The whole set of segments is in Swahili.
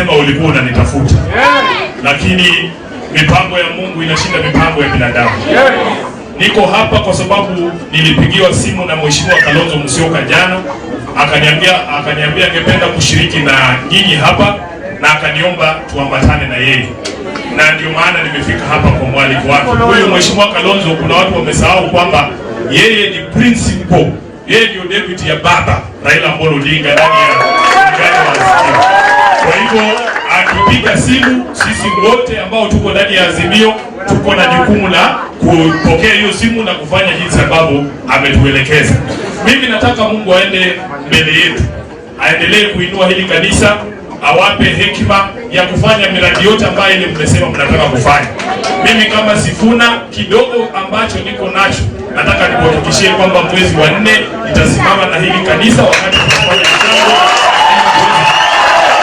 Ukasema ulikuwa unanitafuta, lakini mipango ya Mungu inashinda mipango ya binadamu. Niko hapa kwa sababu nilipigiwa simu na Mheshimiwa Kalonzo Musyoka jana, akaniambia angependa kushiriki na nyinyi hapa na akaniomba tuambatane na yeye, na ndio maana nimefika hapa kwa mwaliko wake. Huyu Mheshimiwa Kalonzo, kuna watu wamesahau kwamba yeye ni principal, yeye ndio deputy ya baba Raila Amolo Odinga ndani ya muungano wa Azimio. Kwa hivyo akipiga simu, sisi wote ambao tuko ndani ya Azimio tuko na jukumu la kupokea hiyo simu na kufanya jinsi ambavyo ametuelekeza. Mimi nataka Mungu aende mbele yetu, aendelee kuinua hili kanisa, awape hekima ya kufanya miradi yote ambayo ile mmesema mnataka kufanya. Mimi kama Sifuna, kidogo ambacho niko nacho, nataka nikuhakikishie kwamba mwezi wa 4 nitasimama na hili kanisa wakati tunafanya mchango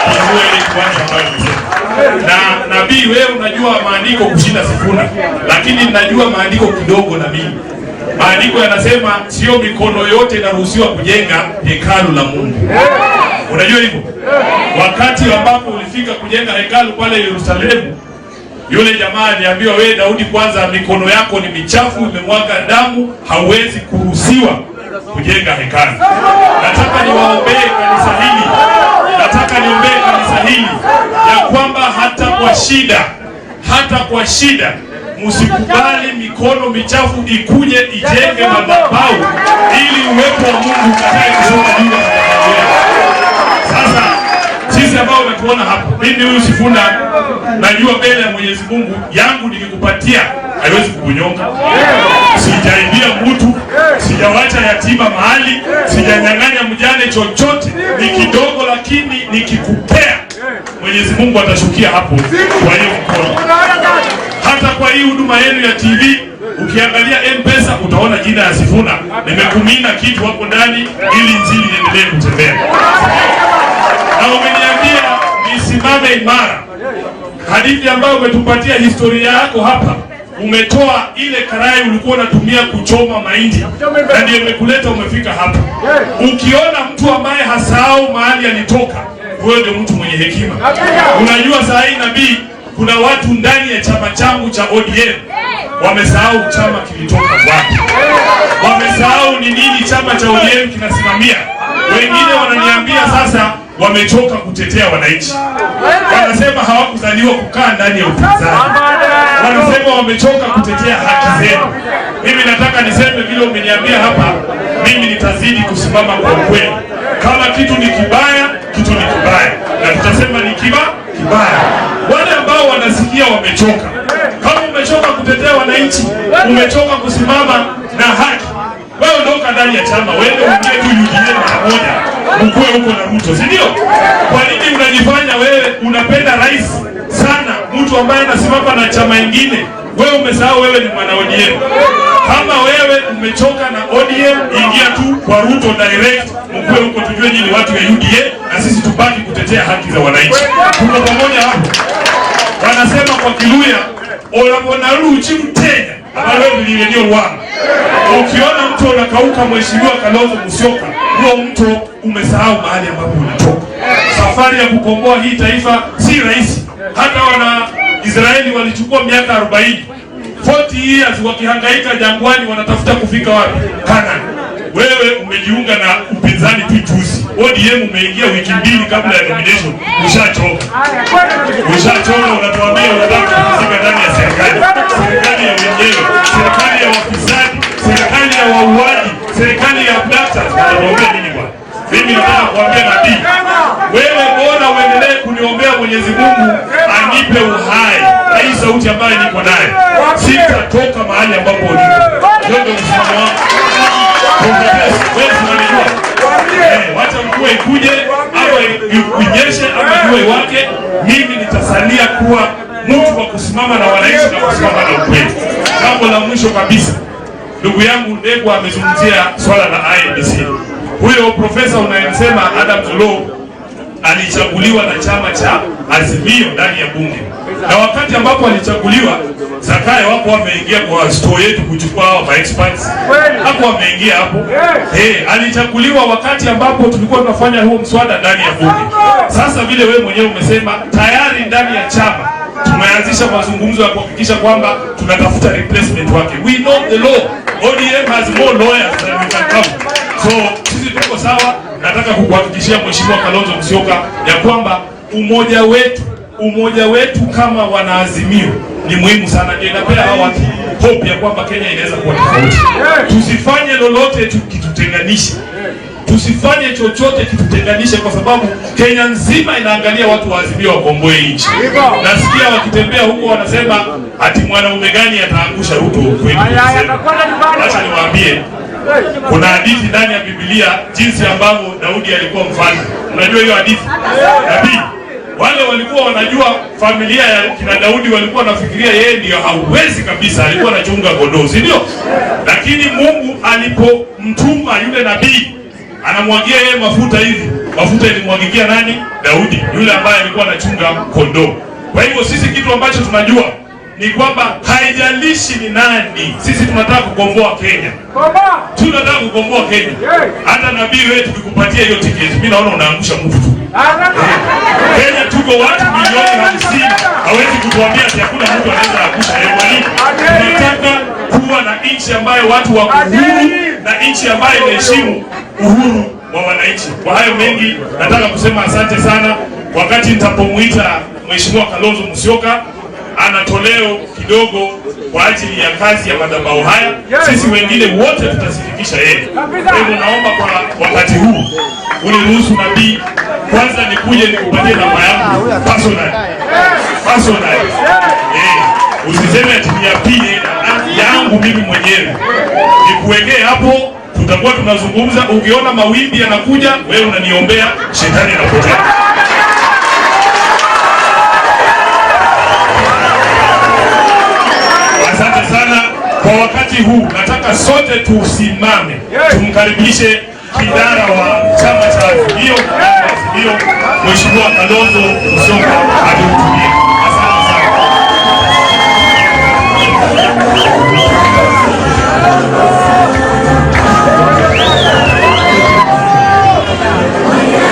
kununua ile kiwanja ambayo nimesema. Na nabii, wewe unajua maandiko kushinda Sifuna, lakini najua maandiko kidogo na mimi. Maandiko yanasema sio mikono yote inaruhusiwa kujenga hekalu la Mungu. Unajua hivyo? Wakati ambapo ulifika kujenga hekalu pale Yerusalemu, yule jamaa aliambiwa, wewe Daudi, kwanza mikono yako ni michafu, imemwaga damu, hauwezi kuruhusiwa kujenga hekalu. Nataka niwaombee kanisa hili, nataka niombee kanisa hili ya kwamba hata kwa shida, hata kwa shida msikubali mikono michafu ikuje ijenge madhabahu ili uwepo wa Mungu ukatae kushuka juu ya madhabahu yetu. Sasa sisi ambao umetuona hapa, mimi huyu Sifuna najua mbele ya Mwenyezi Mungu yangu nikikupatia haiwezi kukunyonga. Sijaibia mtu, sijawacha yatima mahali, sijanyang'anya mjane chochote, ni kidogo, lakini nikikupea Mwenyezi Mungu atashukia hapo kwa hiyo mkono. Hata kwa hii huduma yenu ya TV ukiangalia M-Pesa utaona jina ya Sifuna, nimekumina kitu hapo ndani ili injili iendelee kutembea. Na umeniambia nisimame imara. Hadithi ambayo umetupatia historia yako hapa, umetoa ile karai ulikuwa unatumia kuchoma mahindi na ndio imekuleta umefika hapa. Ukiona mtu ambaye hasahau mahali alitoka, huyo ndio mtu mwenye hekima. Unajua saa hii nabii, kuna watu ndani ya chama changu cha ODM wamesahau chama kilitoka wapi, wamesahau ni nini chama cha ODM kinasimamia. Wengine wananiambia sasa wamechoka kutetea wananchi, wanasema hawakuzaliwa kukaa ndani ya upinzani, wanasema wamechoka kutetea haki zenu. Mimi nataka niseme vile umeniambia hapa, mimi nitazidi kusimama kwa ukweli. Kama kitu ni kibaya, kitu ni kibaya, na tutasema ni kibaya. Wale ambao wanasikia wamechoka, kama umechoka kutetea wananchi, umechoka kusimama na haki, wewe ondoka ndani ya chama, wewe uingie tu UDA mara moja, ukue huko na Ruto, si ndio? Kwa nini unajifanya wewe unapenda rais sana, mtu ambaye anasimama na chama ingine? Wewe umesahau wewe ni mwana ODM. Kama wewe umechoka na ODM, ingia tu kwa Ruto direct, mkue huko, tujue nyinyi ni watu ya UDA na sisi tubaki kutetea haki za wananchi. Tuko pamoja hapo. Wanasema kwa Kiluya, olabona luchi mtenya abalo ndio wangu. Ukiona mtu unakauka, Mheshimiwa Kalonzo Musyoka, huo mto umesahau mahali ambapo unatoka. Safari ya kukomboa hii taifa si rahisi. Hata wana Israeli walichukua miaka 40, 40 years wakihangaika jangwani, wanatafuta kufika wapi? Canaan. Wewe umejiunga na upinzani tu juzi. ODM umeingia wiki mbili kabla ya nomination, ushachoka. Ushachoka, unatuambia unataka kupumzika ndani ya serikali, serikali ya wenyewe, serikali ya wafisadi, serikali ya wauaji, serikali ya abductors. Unatuambia nini bwana? Mimi nataka kuambia nabii, wewe bora uendelee kuniombea Mwenyezi Mungu anipe uhai na hii sauti ambayo niko nayo, sitatoka mahali ambapo ulipo. Hiyo ndio msimamo wangu. Wewe unanijua. Wacha mvua ikuje ama inyeshe ama jua iwake, mimi nitasalia kuwa mtu wa kusimama na wananchi na kusimama na ukweli. Jambo la mwisho kabisa, ndugu yangu Ndegwa amezungumzia swala la IEBC. Huyo profesa unayemsema Adams Oloo alichaguliwa na chama cha Azimio ndani ya bunge. Na wakati ambapo alichaguliwa, Zakayo hapo ameingia kwa store yetu kuchukua hao ma experts. Hapo ameingia hapo. Alichaguliwa wakati ambapo tulikuwa tunafanya huo mswada ndani ya bunge. Sasa vile wewe mwenyewe umesema tayari ndani ya chama tumeanzisha mazungumzo ya kuhakikisha kwamba tunatafuta replacement wake. We know the law. ODM has more lawyers than we can count. So sisi tuko sawa. Nataka kukuhakikishia Mheshimiwa Kalonzo Musyoka ya kwamba umoja wetu kama wanaazimio ni muhimu sana, ndio inapea hawa watu hope ya kwamba Kenya inaweza kuwa tofauti. Tusifanye lolote kitutenganishe, tusifanye chochote kitutenganishe, kwa sababu Kenya nzima inaangalia watu wa Azimio wakomboe nchi. Nasikia wakitembea huko wanasema ati mwanaume gani ataangusha Ruto kweli? Acha niwaambie, kuna hadithi ndani ya Biblia jinsi ambavyo Daudi alikuwa mfalme. Unajua hiyo hadithi? Nabii wale walikuwa wanajua familia ya kina Daudi walikuwa wanafikiria yeye ndio hauwezi kabisa, alikuwa anachunga kondoo, si ndio? Lakini Mungu alipomtuma yule nabii anamwagia yeye mafuta hivi, mafuta ilimwagikia nani? Daudi, yule ambaye alikuwa anachunga kondoo. Kwa hivyo sisi kitu ambacho tunajua ni kwamba haijalishi ni nani, sisi tunataka kukomboa Kenya, tunataka kukomboa Kenya. Hata nabii wewe tukikupatia hiyo tiketi, mimi naona unaangusha mtu tu. Kenya tuko watu milioni 50, hawezi kutuambia ati hakuna mtu anaweza angusha. Mwalimu, tunataka kuwa na nchi ambayo watu wako huru na nchi ambayo inaheshimu uhuru wa wananchi. Kwa hayo mengi, nataka kusema asante sana. Wakati nitapomuita Mheshimiwa Kalonzo Musyoka, ana toleo kidogo kwa ajili ya kazi ya madhabahu haya. Sisi wengine wote tutazifikisha yeye. Kwa hivyo naomba kwa wakati huu uniruhusu nabii, kwanza nikuje nikupatie namba yangu personal personal. Usiseme ati ni ya PA, yangu mimi mwenyewe nikuwekee hapo, tutakuwa tunazungumza. Ukiona mawimbi yanakuja, wewe unaniombea, shetani anapotea. Asante sana kwa wakati huu, nataka sote tusimame tumkaribishe kinara wa chama cha Azimio, Azimio, Mheshimiwa Kalonzo Musyoka atuhutubie.